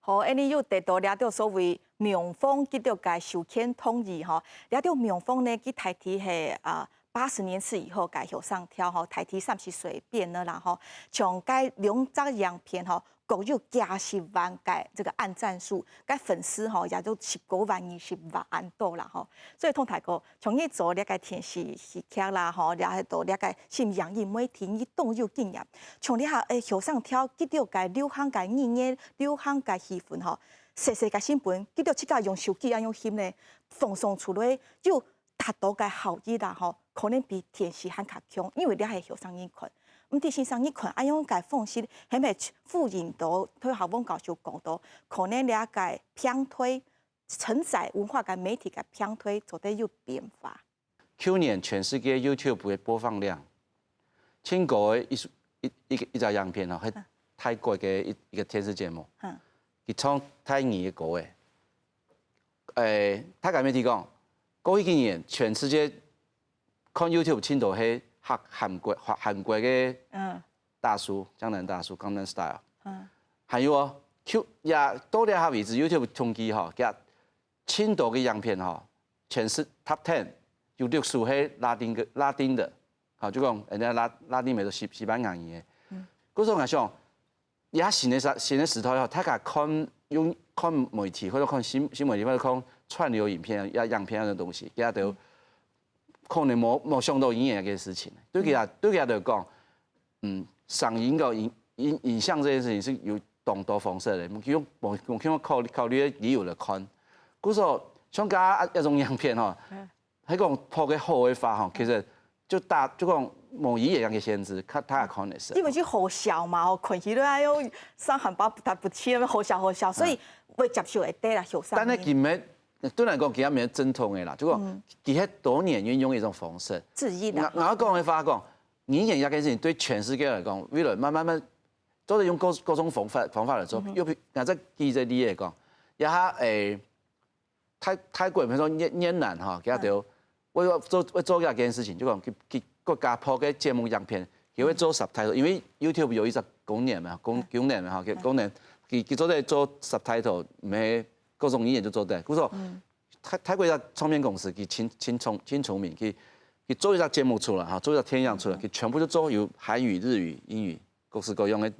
好，恁呢又得到這兜所謂廟方佢兜个授權同意吼。這兜廟方呢，佢大體係，啊，八十年次以後个後生條吼，大體三十歲變个啦吼。像該兩隻影片吼，各有幾十萬个這个按讚數，該粉絲吼也都十九萬、二十萬恁多啦吼。所以同大家 像你做這个電視戲劇啦，吼，這係到這个新影音媒體，你當有經驗。像這下，誒，後生條，佢兜个流行个語言、流行个氣氛吼，細細个成本，佢兜自家用手機恁樣翕呢，放送出來，又達到个效益啦，吼，可能比電視還較強，因為這係後生人看。毋知先生，你看恁樣个方式，係毋係呼應到頭下汪教授講到，可能這个平台 承載文化个媒體个平台做得有變化。舊年全世界YouTube个播放量，盡高个一，一，一，一隻影片吼，係泰國个一，一个電視節目，嗯。佢創泰語个高个。誒，大家有聽講，過去幾年全世界 看YouTube盡多係學韓國，韓，韓國个，嗯。大叔，江南大叔，Gangnam Style。嗯。還有哦，Q，也到這下為止，YouTube統計吼，佢盡多个影片吼，全係top ten，有六首係拉丁个，拉丁个，吼，就講人家拉，拉丁美洲西，西班牙語个。嗯。故所𠊎想， 這新个時，新个時代吼，大家看，用看媒體或者看新，新媒體或者看串流影片、影，影片个東西，佢兜可能無，無想到語言个事情。對佢，對佢來講，嗯，聲音个影，影，影像這件事情係有當多方式个，無用，無，無用考慮，考慮个理由來看。故所，像這，這種影片吼，嗯。 係講拍个好个話吼，其實就大，就講無語言个限制，較大个可能性。因為就好笑嘛，吼，看起來哎喲，傷寒八不不七，好笑好笑，所以會接受會得啦，後生人。但係今日對來講，佢也毋係正統个啦，就講佢係多年運用一種方式。質疑的。𠊎𠊎講个話講，語言這件事情對全世界來講，未來慢慢慢，做得用各各種方法方法來做。又譬𠊎再舉一個例來講，這下誒，泰泰國，比如說越越南哈，佢兜會做會做這件事情，就講佢佢國家拍个節目影片，佢會做 subtitle，因為 YouTube 有一隻功能嘛，功功能嘛哈，功能佢佢做得做 subtitle，毋係各種語言就做得。故所 泰泰國一隻唱片公司，佢盡盡聰盡聰明，佢佢做一隻節目出來哈，做一隻電影出來，佢全部都做有韓語、日語、英語，各式各樣个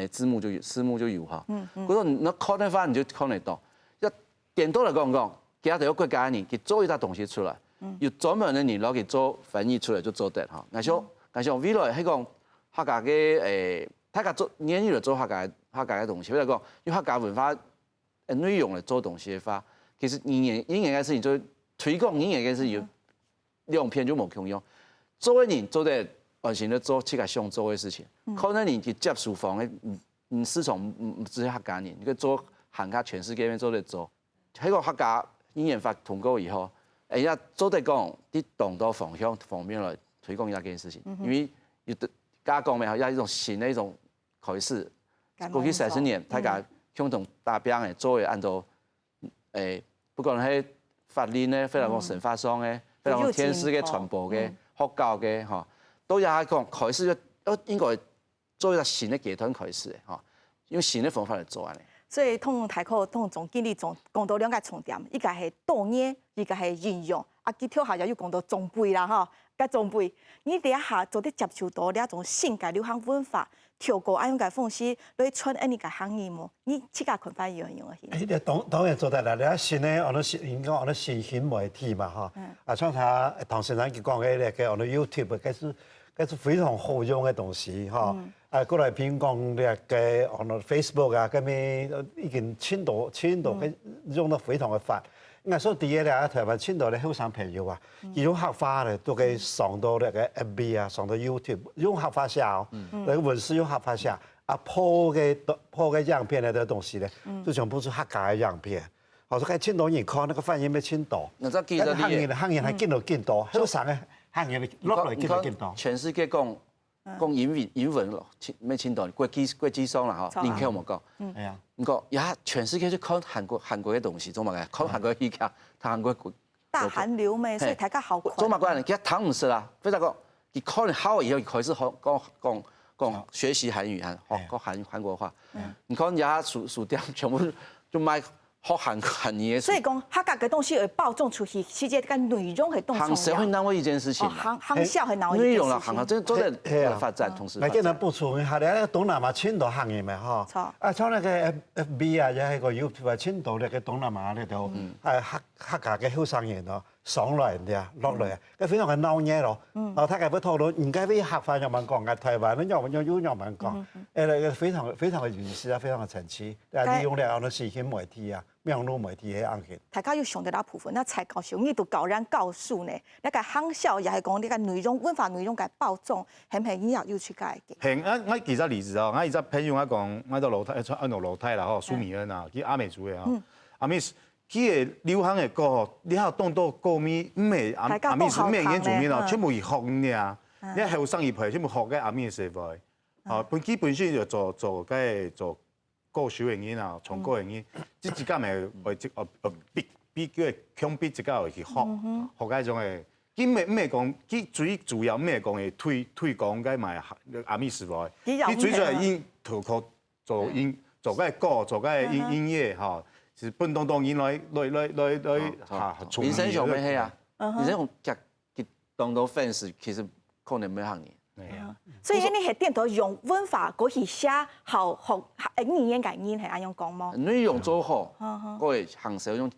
誒字幕就有字幕就有哈。嗯嗯。故所你看个話，你就看得到。要顛倒來講講，其他个國家人，佢做一隻東西出來，有專門个人落去做翻譯出來就做得哈。𠊎想𠊎想未來係講客家个誒，大家做願意來做客家客家个東西，或者講用客家文化 呃內容來做東西个話，其實語言語言个事情，就推廣語言个事情，兩片就無共樣。做个人做得安心个做自家想做个事情，看个人去接受方个，嗯嗯，市場毋毋只係客家人，你去做行家全世界面做得做。結果客家語言法通過以後，哎呀，做得講，在當多方向方面來推廣這件事情，因為有的剛剛講咩，要一種新的一種開始。過去三十年，大家共同打拚个，做个恁多，誒，不管係法律呢，或者講生活上个，或者講電視个傳播个、學校个，吼，都要講開始要要應該做一個新的階段開始个，吼，用新的方法來做恁呢。所以通大哥通總經理總講到兩個重點，一個係多元，一個係應用。啊，佢頭下又講到長輩啦，吼，該長輩，你這下做得接受到這種新个流行文化，透過恁樣个方式來傳恁呢个行業無？你自家看法有樣樣个？誒，這當當然做得啦，這新个，安到新，應該安到新型媒體嘛，吼。啊，像他唐先生佢講个那個安到YouTube，該是該是非常好用个東西，吼。啊，過來譬如講那個安到Facebook啊，該面已經盡多盡多个用到非常个發。應該說第一咧，台灣盡多个後生朋友啊，佢用客話咧，都可以上到那個FB啊，上到YouTube，用客話寫哦，那個文字用客話寫。 啊，拍个拍个影片个東西咧，就全部係客家个影片。好，所以盡多人看那個反應乜盡多。那這其實你客人客人還見到見多，後生个客人落來見到見多。全世界講講英文英文咯，乜盡多，國際國際上啦吼，人口無講。哎呀，毋過呀，全世界就看韓國韓國个東西，做麼个？看韓國个戲劇，看韓國 大韓流咩，所以大家好看。做麼个呢？佢聽毋識啊，非常講，佢可能好以後，佢開始學講講講學習韓語，韓學講韓韓國話。你看，人家書書店全部就賣學韓韓語个書。所以講，客家个東西會包裝出去，世界个內容係當重要。行銷係另外一件事情哦，啦，行行銷係另外一內容啦，件事情。行銷真的係啊發展，同時那今日發展。補充一下，你看東南亞盡多客人嘛吼，錯啊，像那個F FB啊，也係個YouTube啊，盡多那個東南亞那種，啊客客家个後生人哦，上來呀，落來啊，該非常个鬧熱咯。然後大家會討論，應該會客話仰般講，啊台灣个仰般又仰般講，誒，那個非常非常个有意思啊，非常个神奇。啊，利用了安到新型媒體啊，網路媒體个案件。大家有想到哪部分？那蔡教授，你都教人教書呢？那个行銷也係講，你个內容、文化內容个包裝，係毋係你也有去改个？係，啊，我舉隻例子哦，我有隻朋友，我講，我到老太，呃，到老太啦吼，蘇米恩啊，佢阿美族个吼，阿美，佢个流行个歌吼，你看當多歌迷，毋係阿大家阿美族，講好毋係原住民哦，聽的全部去學呢啊，你看後生一輩全部學个阿美社會，吼，本基本上就做做个做 歌手个人啊，唱歌个人，這一間會會呃呃比比較會強逼自家會去學學該種个。佢毋係毋係講，佢最主要毋係講會推推廣該賣阿美時代，佢要佢最主要因透過做音做該歌做該音音樂哈，是分當多人來來來來來哈，林生雄咩係啊？林生雄佢佢當多 fans 其實可能無行業。係啊。所以你係顛倒用文化過去寫好學語言个人係恁樣講無？內容做好，各位行銷用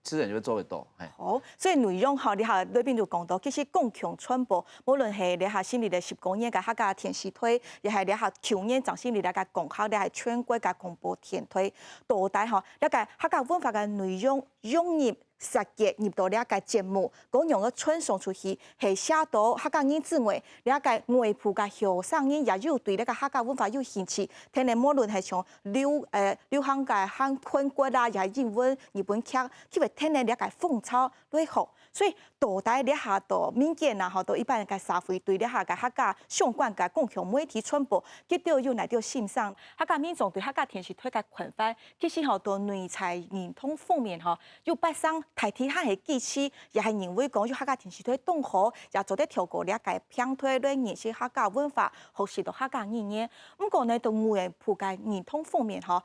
自然就會做得到，係。好，所以內容吼，你下內面就講到，其實公共傳播，無論係你下成立个十九年个客家電視台，也係你下舊年正成立个公客，你係全國个廣播電台，到底吼，你个客家文化个內容融入設計入到這个節目，講樣个傳送出去，係寫到客家人之外，這个外埔个後生人也有對這个客家文化有興趣。天然無論係像流呃流行个韓韓國啊，也係英文、日本劇，佢會天然這个風潮來學。所以到底這下到民間啊，吼，到一般个社會對這下个客家相關个公共媒體傳播，佢兜有哪兜心聲？客家民眾對客家電視台个看法，其實吼，到內在認同方面吼， 有發生大體還係支持，也係認為講有客家電視台當好，也做得透過這个平台來認識客家文化，學習到客家語言。毋過呢，到外部个認同方面吼，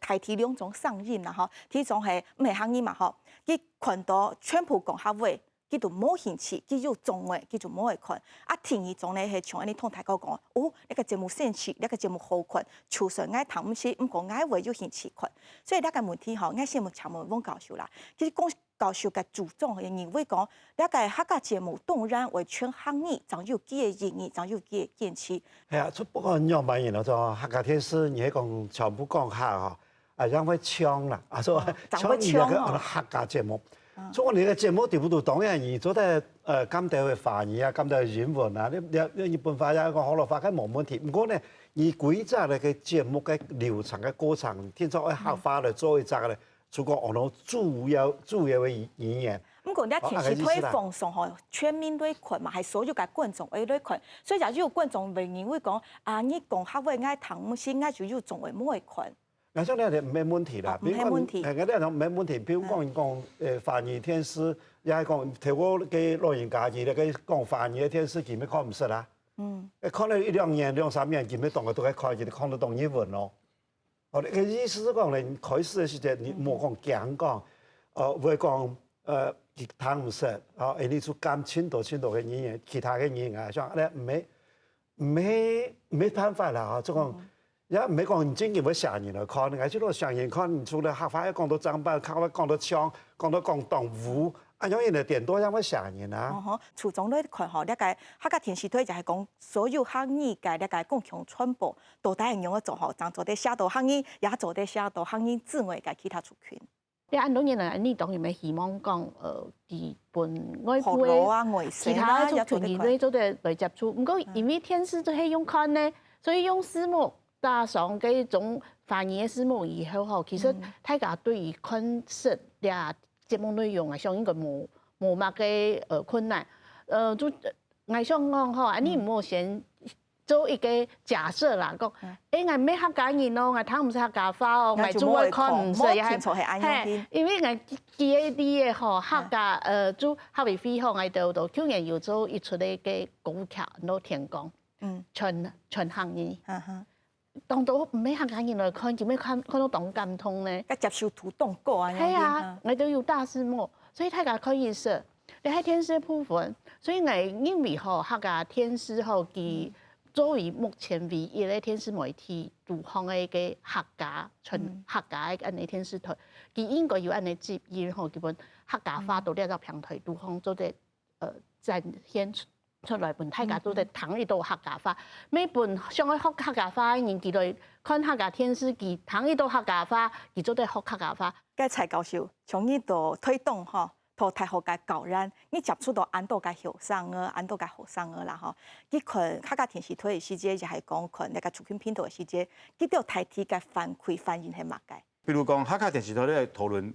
大體兩種聲音啦吼。第一種係毋係客語嘛吼，佢看到全部講客話，佢就無興趣，佢有障礙，佢就無愛看。啊，第二種呢係像恁呢同大家講，哦，這个節目新奇，這个節目好看，就算𠊎聽毋識，毋過𠊎會有興趣看。 所以這个問題吼，𠊎先問請問汪教授啦。其實汪教授个主張認為講，這个客家節目當然會全客語，正有佢个意義，正有佢个堅持。係啊，就不管仰般形咯，做客家電視，你係講全部講客吼，啊，樣會像啦，啊，所以哦，正會像你个像哦。客家節目。嗯。所以你个節目底部都當然你做得呃，講到个華語啊，講到个英文啊，你你你日本話也講學老話，該無問題。毋過呢，你規隻个節目个流程个過程，定著愛客話來做一隻个，就講安到主要主要个語言。毋過你電視台放送吼，全民來看嘛，係所有个觀眾會來看，所以假如有觀眾會認為講，啊，你講客話，𠊎聽毋識，𠊎就有障礙無愛看。𠊎想這毋係問題啦，哦，毋係問題。比如講，哎，𠊎這講毋係問題。比如講，嗯。講，呃，華語電視，也係講，透過个老人家，佢个講華語个電視，佢乜看毋識啦。嗯。哎，看了一兩年、兩三年，佢乜當个都在看，佢看得懂日文咯。哦，該意思係講咧，你開始个時節，你莫講驚講，呃，會講，呃，佢聽毋識，哦，哎，你就講盡多盡多个語言，其他个語言啊，像，哎，毋係，毋係，無辦法啦，哦，就講，嗯。也毋係講你真正會嚇人來看，你還係講嚇人看，你除了客話要講到正版，客話講到像，講到講動物，啊，樣人个顛倒也會嚇人啊。哦吼，初衷來看吼，這个客家電視台就係講所有客語个這个公共傳播，到底係仰般做吼，正做得寫到客語，也做得寫到客語之外个其他族群。 你恁多年來，你當然也希望講，呃，佢分外部个學老啊、外省啊，其他个族群佢做得來接觸。毋過因為電視就係用看呢，所以用字幕打上該種華語个字幕以後吼，其實嗯。大家對於看識這節目內容啊，相信應該無，無麼个，呃，困難。呃，就，呃，𠊎想講吼，啊，你毋好先 做一個假設啦，講，嗯。欸，𠊎毋係客家人哦，𠊎聽毋識客家話哦，𠊎就無愛看，𠊎就會看毋識，也係，無定著係恁樣个。嘿，因為𠊎記得个吼，嗯。客家，呃，就客委會吼，𠊎兜都舊年有做一齣个歌舞劇，安到《天光》，嗯。全，全客語。嗯哼。當多毋係客家人來看，佢乜看，看到當感動呢。該接受度當高啊，係啊，恁樣，嗯。𠊎兜有大字幕，所以大家可以識。 這係電視个部分，所以𠊎認為吼，客家電視吼，佢嗯。作為目前唯一个電視媒體，堵項个一個客家，純嗯。客家个恁呢電視台，佢應該有恁呢責任吼，佢分客家話嗯。到這隻平台，堵項做得，呃，展現出，出來，分大家做得聽得到客家話。嗯哼。每分想愛學客家話个人，佢來看客家電視，佢聽得到客家話，佢做得學客家話。該蔡教授，從你到推動吼， 讀大學个教員，你接觸到恁多个後生仔，恁多个學生仔啦吼，佢看客家電視台个時節，也係講看該个族群頻道个時節，佢兜大體个反饋反應係麼个？比如講，客家電視台咧討論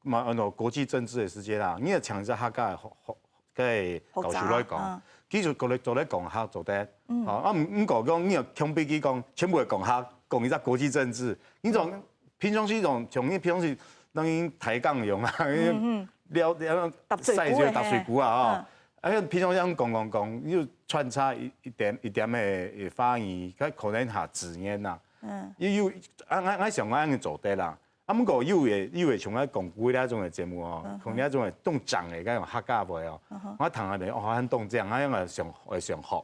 嘛，安到國際政治个時節啦，你愛請一隻客家个學，學，个教授來講，學者，嗯。佢就過來做來講客做得。嗯。吼，啊，毋，毋過講，你愛強迫佢講，全部會講客，講一隻國際政治，你總嗯。 平常時種，像你平常時當然抬槓用啊，嗯，嗯。了，了，搭水鼓个，晒水，搭水鼓啊，吼。嘿。嗯。啊，平常時講講講，又穿插一，一點，一點个，个華語，該可能較自然啦。嗯。又，又，啊，𠊎，𠊎想𠊎恁樣做得啦。啊，毋過又會，又會像𠊎講古个那種个節目哦，嗯哼。可能那種个動講个，該種客家話哦，嗯哼。𠊎聽下咧，哦，好像動講，𠊎樣想，會想學。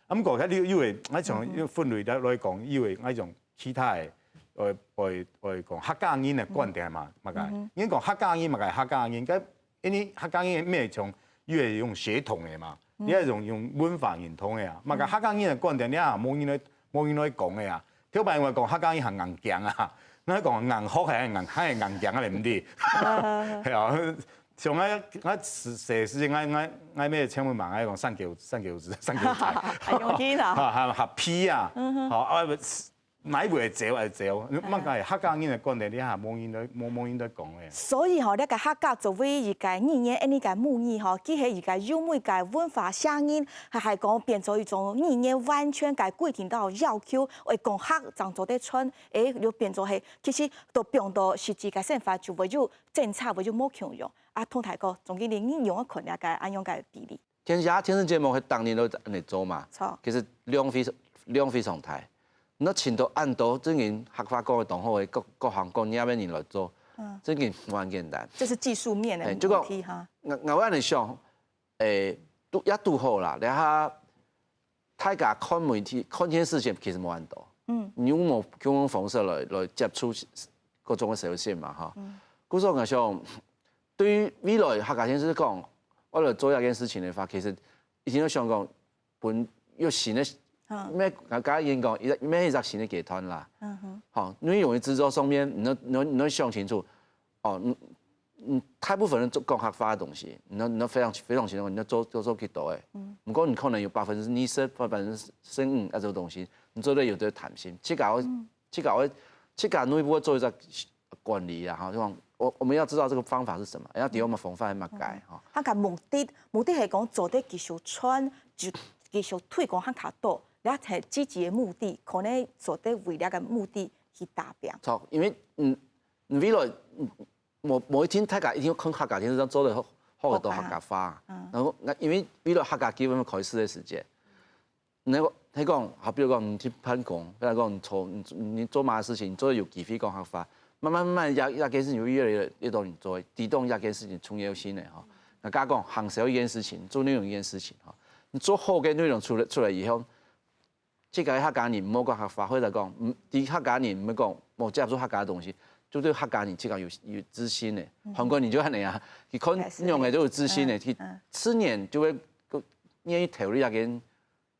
啊，毋過佢又，又會，𠊎想嗯哼。又分類來，來講，又會，𠊎種 其他个，呃，會，會講客家人个觀點嘛，嗯。麼个？嗯哼。因為講客家人，麼个客家人，該因為客家人毋係像，又係用血統个嘛，嗯。你愛用，用文化認同个啊。麼个嗯。客家人个觀點，你也無人來，無人來講个啊。頭擺因為講客家人還硬頸啊， 𠊎講硬殼還係硬，還係硬頸啊，毋知。係啊，像𠊎，𠊎細，細時節，𠊎，𠊎，𠊎乜請問嘛，𠊎講三九，三九子，三九子，還用氣啦。哈，哈，哈，皮啊，好，啊，哪位會走，會走，麼个客家人个觀念，你還無人在，無，無人在講个。所以吼，這个客家作為一个語言，恁呢个母語吼，既係一个優美个文化聲音，還，還講變做一種語言完全个規定到要求，會講客正做得傳，誒，又變做係，其實都放到實際个生活就會有政策會有無共樣。啊，同大哥，總經理，你仰般看這个恁樣个比例？其實這電視節目係當年都恁呢做嘛，著。其實量非，量非常大。你尋到恁多真正客話講得當好个各，各行各業个人來做，嗯。真正無恁簡單。這是技術面的問題哈。嘿，就講，𠊎，𠊎會恁呢想，誒，都，也都好啦，這下大家看媒體、看電視節目其實無恁多。嗯。你用無共樣方式來，來接觸各種个消息嘛，哈。嗯。故所𠊎想，對於未來客家電視講，𠊎來做這件事情个話，其實一定要想講，分有新个，嗯。乜，𠊎，𠊎應講，一，乜一隻新个階段啦。嗯哼。好，內容个製作上面，你要，你要，你要想清楚，哦，嗯，嗯，大部分人做講客話个東西，你要，你要非常，非常清楚，你要做，做，做幾多个。嗯。毋過你可能有百分之二十、百分之十五啊，這種東西，你做得有這彈性，自家會，嗯。自家會，自家內部會做一隻管理啦，哈，就講我，我們要知道這個方法是什麼，然後底下我們防範麼个，哈。佢个目的，目的係講做得繼續傳，就繼續推廣客家話，這係積極个目的，可能做得為這个目的去達標。著，因為，嗯，未來，嗯， 無，無一定大家一定要看客家電視上做得好，好个到客家話。嗯。然後，那因為為了客家基本開始个時間，那個，他講，好，比如講你去辦公，比如講你做，你，你做麼个事情，你做得有機會講客話，慢慢慢慢，這，這件事情就越來越，越多人做，推動這件事情重要性个吼。那剛剛講行銷一件事情，做內容一件事情吼，你做好个內容出來，出來以後， 自家个客家人毋好講客話，或者講，嗯，對客家人毋好講，無接觸客家个東西，就對客家人自家有，有自信个。嗯。韓國人就恁樣啊，佢看樣个都有自信个，係，佢，嗯，自然就會更願意投入來跟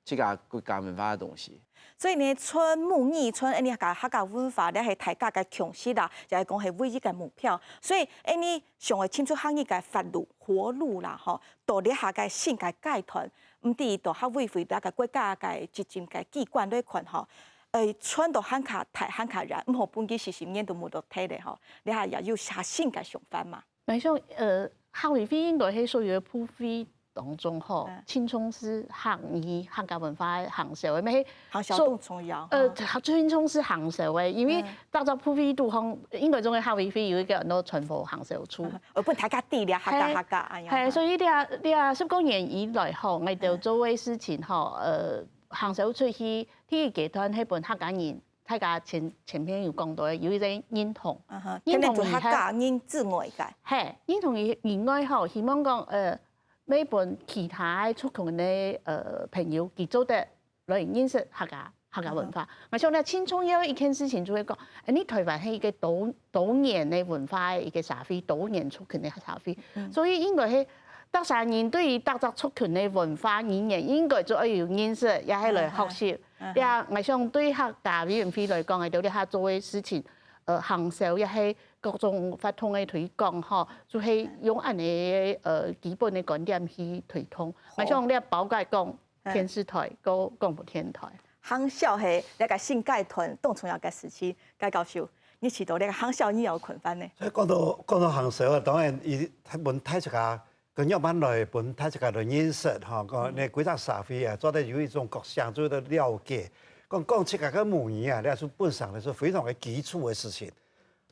自家國家文化个東西。所以呢，傳母語、傳恁呢个客家文化，這係大家个共識啦，也係講係唯一个目標。所以，恁呢 想愛尋出客語个活路，活路啦，吼，到這下个新个階段，毋知到客委會這个國家个執政个機關來看，吼，誒，傳到還較大、還較遠，毋好分佢四十年都無落地咧，吼，這下也有啥新个想法嘛？𠊎想，呃，客委會應該係所有个部會當中吼，嗯。盡重視客語、客家文化个行銷个，乜係行銷當重要，呃，吼。盡重視行銷个，因為，嗯。逐隻部會肚項，應該總个客委會有一個安到傳播行銷處。嗯，呃，分大家知了，客家，嘿，客家，恁樣，嘿，吼。所以這，這十過年以來吼，𠊎兜做个事情吼，嗯。呃，行銷出去，第一階段係分客家人 大家前，前面有講到个，有一個認同，嗯哼，認同以後，可能就客家人之外个。嘿，認同以，以外吼，希望講，呃，乜分其他个族群个，呃，朋友，佢做得來認識客家，客家文化。嗯哼。𠊎想呢，盡重要一件事情就係講，哎，你台灣係一個多，多元个文化个一個社會，多元族群个社會。嗯。所以應該係，逐儕人對於逐隻族群个文化、語言，應該就愛有認識，也係來學習。嗯哼。 嗯哼。這𠊎想對客家委員會來講，𠊎兜這下做个事情，呃，行銷也係各種活動个推廣吼，就係用恁呢，呃，基本个觀點去推動。好。𠊎想這包括講，嗯。電視台、个廣播電台。行銷係這個新階段當重要个事情。該教授，你知道這個行銷你有看法呢？所以講到，講到行銷啊，當然，佢，佢分大家 該仰般來分大家來認識吼，講呢，規隻社會啊，做得有一種各項做得了解。講，講自家个母語啊，這係本身來說非常个基礎个事情。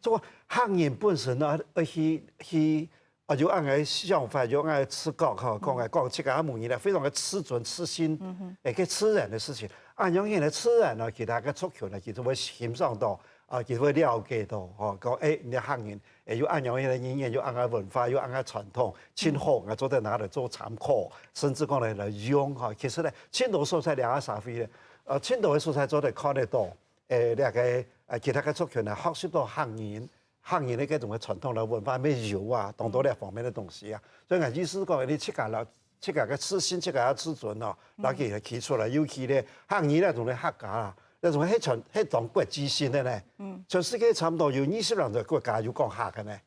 所以客人本身啊，愛去，去，啊，有恁个想法，有恁个自覺吼，講个，講自家个母語呢，非常个自尊、自信，嗯哼。誒，个自然个事情。啊，恁樣呢，自然呢，其他个族群呢，其實會欣賞到，啊，佢會了解到，吼，講，誒，你个客人 誒，有恁樣个語言，有恁个文化，有恁个傳統，盡好，𠊎做得拿來做參考，甚至講來，來用吼。其實呢，盡多所在兩个社會呢，呃，盡多个所在做得看得到，誒，這個，呃，其他个族群呢，學習到客人，客人个這種个傳統个文化乜有啊，當多這方面个東西啊。所以𠊎意思講，你自家啦，自家个自信，自家个自尊哦，拿佢提出來，尤其呢，客人呢，同你客家啦，這種係全係當國際性个呢。嗯。全世界差毋多有二十零個國家有講客个呢。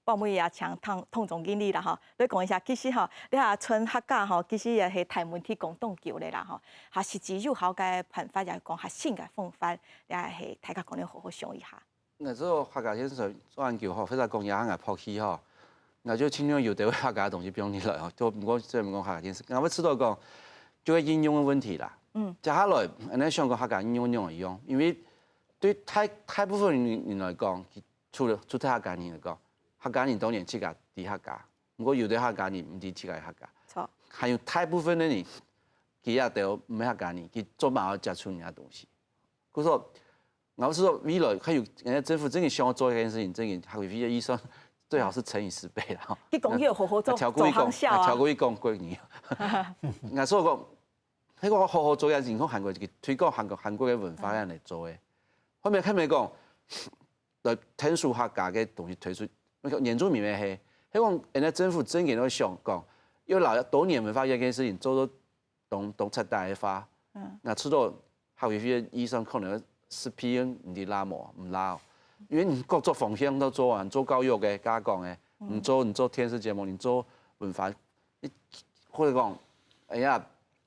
包尾也請湯湯總經理啦吼，來講一下，其實吼，這下賰客家吼，其實也係大問題講當久个啦吼，較實際有效个辦法，也講較新个方法，也係大家可能好好想一下。 那時候客家電視做恁久吼，非常講也還愛拍戲吼，那就盡量有得客家个東西放入來吼，就毋過雖然毋講客家電視，𠊎會知道講，就係應用个問題啦。嗯。接下來，恁樣想講客家應用仰會用，因為對大大部分人來講，佢除了除忒客家人來講，客家人當然自家知客家，毋過有兜客家人毋知自家係客家。著。還有大部分个人，佢也都毋係客家人，佢做麼个愛接觸人家東西。故所 𠊎係講未來還有，呃，政府真个想愛做一件事情，真个客委會个預算最好係乘以十倍啦。吼。佢講要好好做，啊，跳過去講，做行銷啊。啊，跳過去講國語。𠊎所講，該个好好做一件事情，講韓國去推廣韓國，韓國个文化恁樣來做个。後面看沒講，來天數客家个東西推出，那個原住民个係，該講，現在政府真个要想講，要留多元文化這件事情做到 當當徹底个話，嗯。那出到客委會个預算可能十P毋知罅無，毋罅哦。因為你各種方向都做啊，你做教育个、加工个，嗯。你做你做電視節目，你做文化，你或者講，哎呀，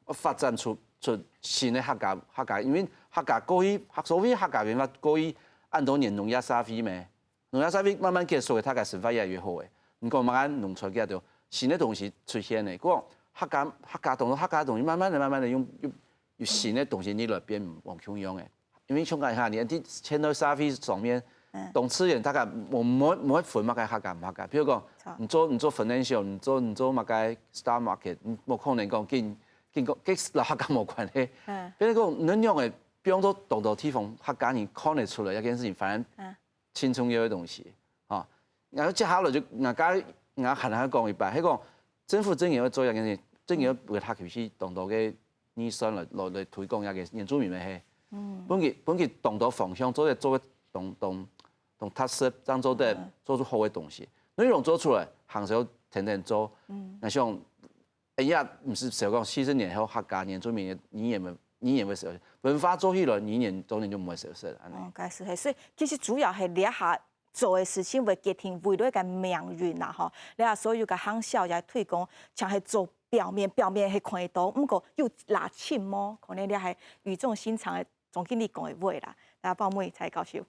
發展出出新个客家客家，因為客家過去，所謂客家文化過去恁多年農業社會咩， 農業社會慢慢結束个，大家生活越來越好个。你講麼个農村个就新个東西出現个，講客家客家東客家東西慢慢个、慢慢个用用用新个東西入來變無共樣个。因為像講下，你在現代社會上面，嗯。當自然大家無無無分麼个客家毋客家。比如講，著。你做你做 financial，你做你做麼个 stock market，你無可能講緊緊講，跟老客家無關係。嗯。變成講，恁樣个，比方說，當多地方客家人看得出來這件事情，反而嗯。 盡重要个東西，吼。然後接下來就𠊎該𠊎還愛講一擺，係講政府真个愛做一件事，真个愛為客委會當多个預算來來來推廣這个原住民个係，嗯。分佢分佢當多方向做得做个當當當特色，正做得嗯。做出好个東西。內容做出來，行銷天天做，嗯。𠊎想 哎呀，毋係想講四十年後客家原住民个語言會語言會消失，文化做起來，語言當然就毋會消失，恁樣。哦，該係，係，所以其實主要係這下做个事情會決定未來个命運啦，吼。這下所有个行銷也推廣，像係做表面，表面係看得到，毋過有拉近無？可能這係語重心長个總經理講个話啦。來，包尾蔡教授。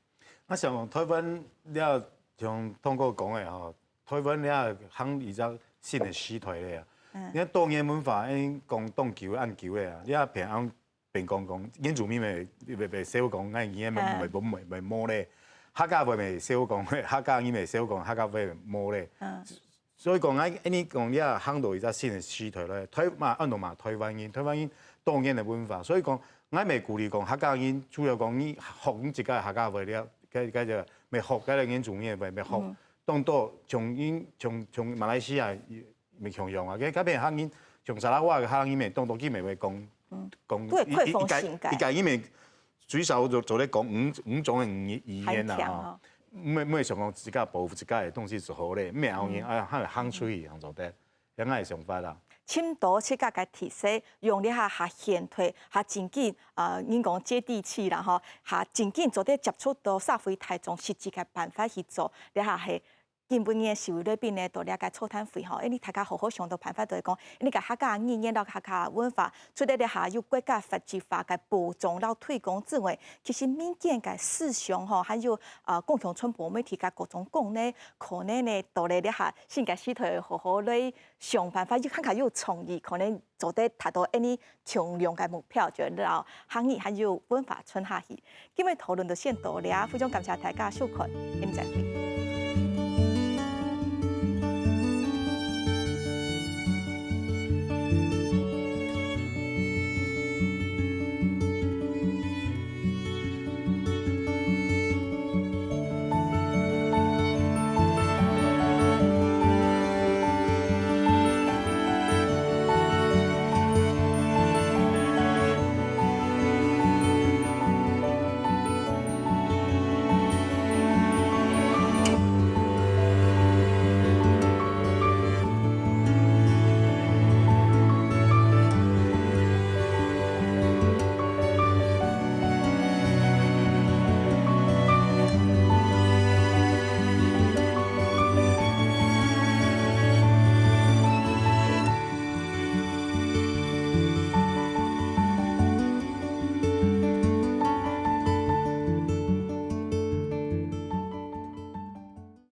𠊎想講，台灣了，像通哥講个吼， 台灣這行一隻新个時代咧啊。嗯。你看多元文化，恁講當久恁久咧啊，你看平安平講講，原住民會會會笑講，𠊎語言會嗯。會會會會無咧。客家話會笑講，客家人會笑講，客家話會無咧。嗯。所以講，𠊎恁樣講，你看行到一隻新个時代咧，台嘛，安到嘛，台灣人，台灣人多元个文化，所以講，𠊎會鼓勵講，客家人除了講你學你自家个客家話了，該該就會學該个原住民个話，會學。嗯。 當多像因像像馬來西亞也無共樣啊，該該片客人，像沙拉瓦个客人面，當多佢面會講講，對，一一个開放性个。一个因為最少做做得講五五種个語語言啦吼，毋會毋會想講自家保護自家个東西就好咧，毋會後面啊行行出去行做得，這樣个想法啦。尋到自家个特色，用這下較現代、較正經，呃，人講接地氣啦吼，較正經做得接觸到社會大眾實際个辦法去做，這下係 今晡日四位來賓呢，到這个座談會吼，因為大家好好想到辦法，就係講，因為个客家語言摎客家文化，除了這下有國家法制化个保障摎推廣之外，其實民間个思想吼，還有呃公共傳播媒體个各種功能，可能呢，到了這下新个時代好好來想辦法，又看看有創意，可能做得達到恁樣共樣个目標，就摎客語還有文化傳下去。今日討論就先到這，非常感謝大家收看，恁樣再會。